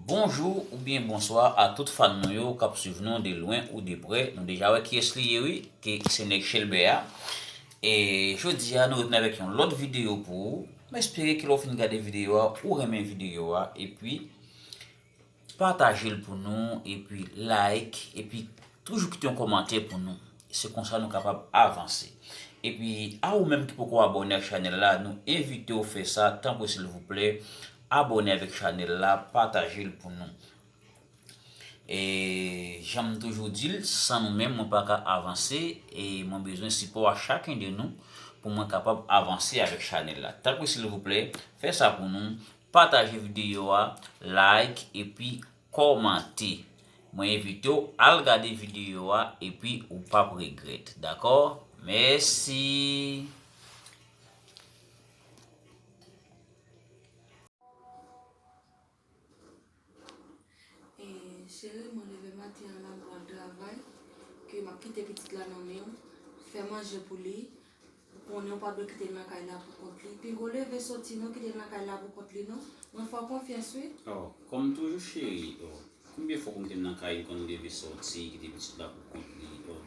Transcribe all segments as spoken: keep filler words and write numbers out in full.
Bonjou oubyen bonswa a tout fan nou yo k ap swiv nou de lwen ou de prè. Nou deja wè kiyès li ye wi, ke se nèg Chelbè a. E jodi a nou retounen avèk yon lòt videyo pou ou. M espere ke lè w fin gade videyo a, ou renmen videyo a, epi pataje l pou nou, epi like, epi toujou kite yon kòmantè pou nou. Se konsa nou kapab avanse. Epi, a ou menm ki poko abòne ak chanèl la, nou envite w fè sa, tanpri silvouplè, abòne avèk chanèl la, pataje l pou nou. E, jan m toujou di l, san nou menm, mwen pa ka avanse, e mwen bezwen sipò a chaken de nou pou mwen kapab avanse avèk chanèl la. Tanpri silvouplè, fè sa pou nou, pataje videyo a, like, epi kòmante. Mwen envite w al gade videyo a epi ou p ap regrèt. Dakò? Mèsi. E, cheri, mwen leve maten an la, m pral travay, ke m ap kite pitit la nan men w, fè manje pou li. Ou konnen ou pa dwe kite l nan kay la pou kont li. Pinga w leve soti non, kite l nan kay la pou kont li non. Mwen fè w konfyans wi. Oh, kòm toujou cheri. Oh, konbyen fwa pou m kite l nan kay li, konn leve soti, kite pitit la pou kont li. Oh,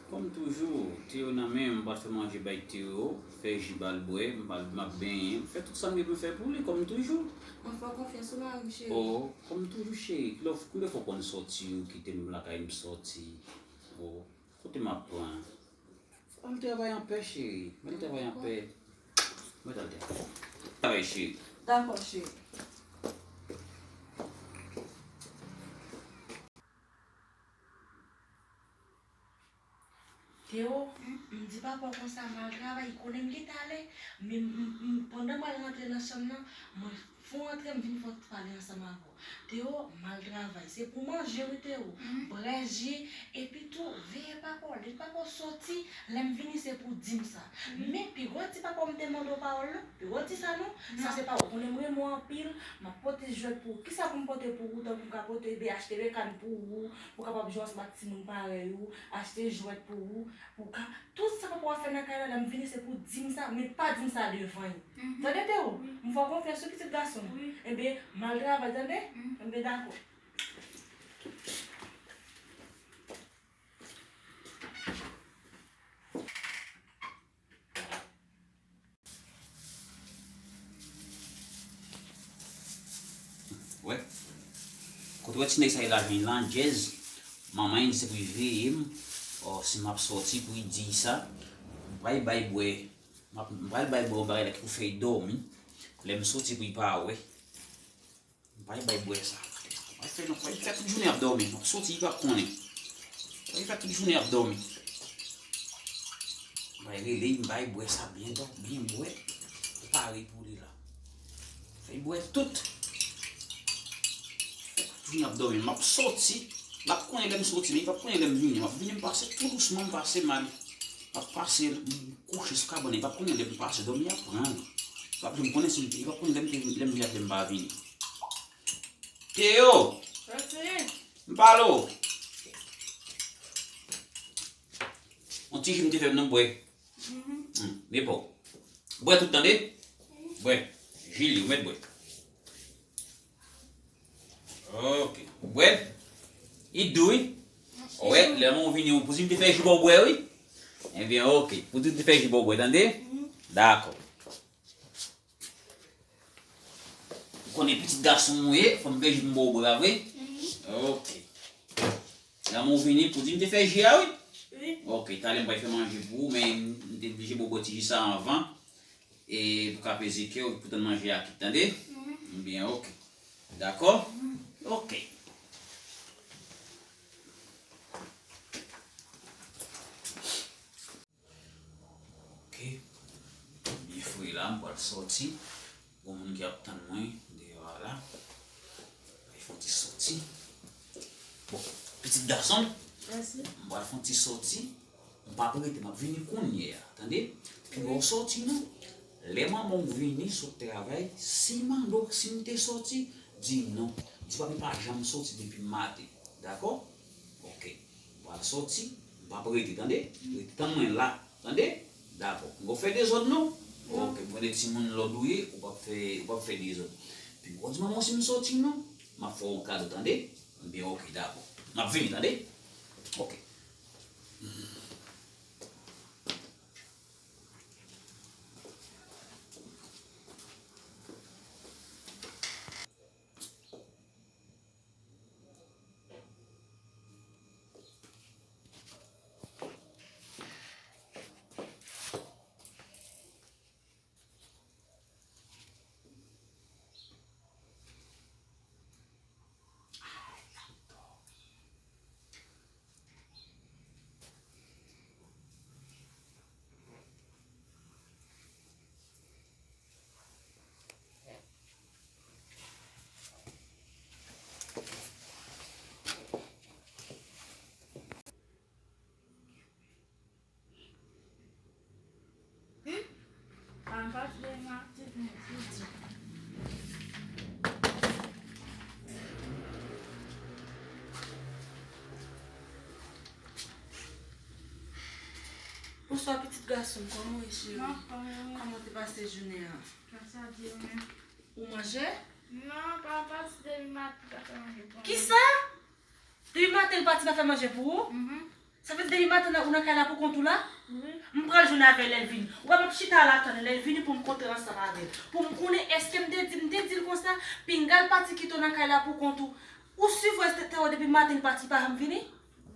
kòm toujou, Théo nan men m, m pral fè manje bay Théo, fè ji ba l bwè, m pral, m ap benyen, m fè tout sa m gen pou m fè pou li, kòm toujou. Mwen fè w konfyans wi mari m cheri. Oh, kòm toujou cheri, lè w, konbyen fwa w konn soti, ou kite m lakay m soti. Oh, kote m ap pran? Al travay anpè cheri, al travay anpè. Mwen al travay. Travay cheri. Dakò cheri. Théo, m di papa w konsa m al travay, li konnen m gentan ale, men m, m, pandan m al rantre nan chanm nan, mwen fon antre m vin fè yon ti pale ansanm avè w. Théo, m al travay. Se pou manje wi Théo. Brèje, epi tou, veye papa w. Lè papa w soti, lè m vini se pou w di m sa. Men pi gwo ti papa w m te mande w pawòl la. Pi gwo ti sa non. Sa se pa ou konnen m renmen w anpil. M ap pote jwèt pou ou. Kisa pou m pote pou ou? Tankou m ka pote be, achte bekàn pou ou, pou w kapab jwe ansanm ak timoun parèy ou, achte jwèt pou ou, pou w ka Tout sa papa w ap fè nan kay la, lè m vini se pou w di m sa, men pa di m sa devan l. Tande Théo, m fè w konfyans wi pitit gason m. Enben, m al travay tande. Enben dakò. Wè. Kote w wè ti nèg sa ye la jwenn landjèz. Manman l di se pou l veye m. Ò, si m ap sòti pou l di sa. M pral bay bwè. M ap, m pral bay bwè yon bagay la ki pou fè l dòmi. Lè m sòti pou l pa wè. M pral bay bwè sa. M pral fè, m pral fè tout jounen ap dòmi. M ap sòti, l p ap konnen. M pral fè tout jounen ap dòmi. M pral rele l, m bay bwè sa byen dò, byen bwè. Pare pou li la. Fè l bwè tout. Fè tout jounen ap dòmi. M ap sòti. L ap konnen lè m sòti, men li p ap konnen lè m vini. M ap vini, m pase tou dousman, m pase mal. M ap pase, m kouche sou kabann, li p ap konnen lè m pase, dòmi ap pran l. Li p ap janm konnen si m, li p ap konnen lè m te, lè m vini ak lè m pa vini. Théo! M pale w. Yon ti ji m te fè m nan bwè. Hum, men bon. Bwè tout tande. Bwè. Jili, ou mèt bwè. Ok. Bwè. Li dou wi. Wè, lè mwen vini, ou pou di m te fè ji ba w bwè wi. Ebyen, ok. Pou di m te fè ji ba w bwè, tande? Dakò. Ou konnen pitit gason m ou ye, fò m fè ji pou m ba w bwè, pa vre? Ok. Lè mwen vini, pou di m te fè ji a, wi? Wi. Ok, talè m pral fè manje pou ou, men m te blije ba w bwè ti ji sa anvan. E pou ka peze kè w, pou tann manje a kit, tande? Byen, ok. Dakò? Ok. Ok. Byen fre la, m pral sòti. Gon moun ki ap tann mwen deyò a la. Mwen fè yon ti sòti. Bon, pitit gason m, m pral fè yon ti sòti. M p ap rete, m ap vini kounye a, tande? Pi lè w sòti non. Lè manman w vini sot travay, si mande w si m te sòti, di non. Di papi pa janm sòti depi maten. Dakò? Ok. M pral sòti, m p ap rete, tande? Rete tann mwen la, tande? Dakò. M p ap fè dezòd non. Ok, m konnen timoun lòd ou ye, ou p ap fè, ou p ap fè dezòd. Pi w di manman w si m sòti non. M ap fè w yon kado, tande? Ebyen, oke, dakò. M ap vini, tande? Oke. Bonswa, pitit gason m. Kòman w ye, cheri? M anfòm, wi. Kòman w te pase jounen an? Gras a Dye, wi. Ou manje? Non, pa pase depi maten pa fè manje pou mwen. Kisa? Depi maten l pati pa fè manje pou ou? Mhm. Sa vle di depi maten ou nan kay la pou kont ou la? Wi. M pral jwenn avè l lè l vini. Ou wè m ap chita la tann lè l vini pou m kontre ansanm avè l. Pou m konnen èske m te di, m te di l konsa, pinga l pati kite w nan kay la pou kont ou. Ou si vre Teo depi maten l pati pa janm vini?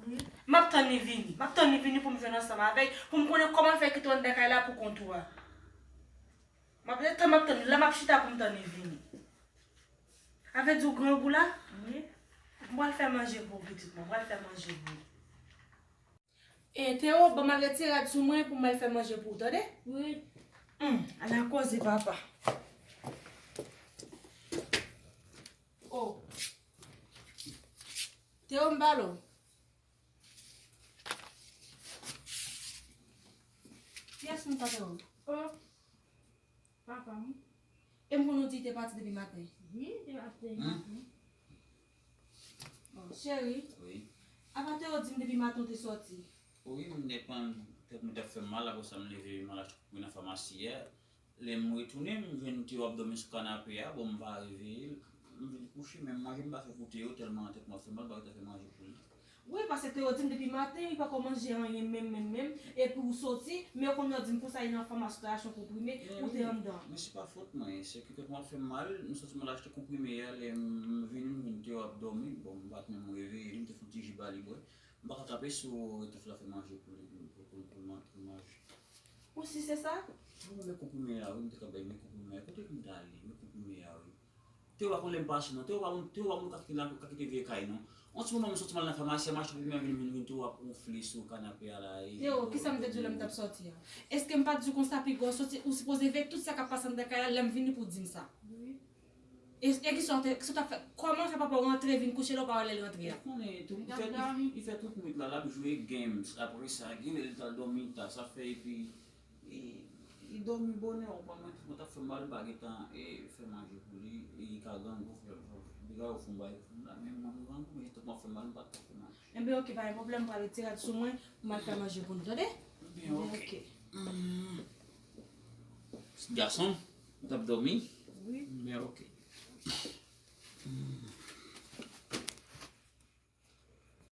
Wi. M ap tann li vini. M ap tann li vini pou m jwenn ansanm avè l, pou m konnen kòman l fè kite w anndan kay la pou kont ou a. M ap ret tann, m ap tann, la m ap chita pou m tann li vini. Sa vle di w grangou la? Wi. M pral fè manje pou w, pitit mwen, m pral fè manje pou w. E, Teo, ban m al retire rad sou mwen pou m al fè manje pou w, tande? Wi. Hum, ala koze, papa. Oh. Teo, m pale w. Kiyès moun sa, Teo? Oh. Papa m. E m konn ou di te pati depi maten. Wi, te pati depi maten. Oh, cheri. Wi. Apa Teo di m depi maten ou te sòti? Wi, m depann, tèt mwen t ap fè m mal, apre sa m leve, m al achte konprime nan famasi yè. Lè m retounen, m jwenn Teo ap dòmi sou kanape a, bon, m pa reveye l. M vin kouche, men manje m pa fè pou Teo, tèlman tèt mwen ap fè m mal, m pa gentan fè manje pou li. Wi, paske Teo di m depi maten, li pako manje anyen menm, menm, menm. Epi ou soti, men kounye a w di m konsa li nan famasyasyon konprime, ou te anndan. Men se pa fòt mwen, se ke tèt mwen ap fè m mal, m soti m al achte konprime a, lè m vini, m jwenn Teo ap dòmi, bon, m pa t menm reveye li, m te fè yon ti ji ba li bwè. M pa ka kanpe sou retèf la fè manje pou li, pou, pou, pou, pou manje. Ou si se sa? Wi, men konprime a, wi, m te ka bay men konprime a. Kote pou m ta ale, men konprime a, wi. Teo pa konn lè m pase non. Teo pa moun, Teo pa moun ka kite la, ka kite vye kay non. On ti moman m soti m al nan famasi a, m achte konprime a, vin, vin, vin Teo ap wonfle sou kanape a la. Teo, kisa m te di w lè m t ap sòti a? Èske m pa t di w konsa pi gwo soti, ou sipoze veye tout sa k ap pase anndan kay la, lè m vini pou w di m sa? Wi. E, e kisa w te, kisa w t ap fè? Kòman fè papa w rantre vin kouche la, ou pa wè lè l rantre a? Ou konnen tou, li fè, li, li fè tout nwit la, l ap jwe games. Apre sa, gen lè li t al dòmi ta, sa fè epi Li, li dòmi bonè, ou pa mwen, mwen t ap fè m mal, m pa gentan, e, fè manje pou li, e, li ka grangou, fè, fè, li ka ofri m bagay pou m la, men mwen m grangou, men tèt mwen ap fè m mal, m pa t ka fè manje. Enben, oke, pa gen pwoblèm, pral retire rad sou mwen, pou m al fè manje pou nou, tande? Enben, oke. Oke. Mm. Ti gason, ou t ap dòmi? Wi. Enben, oke. Mm.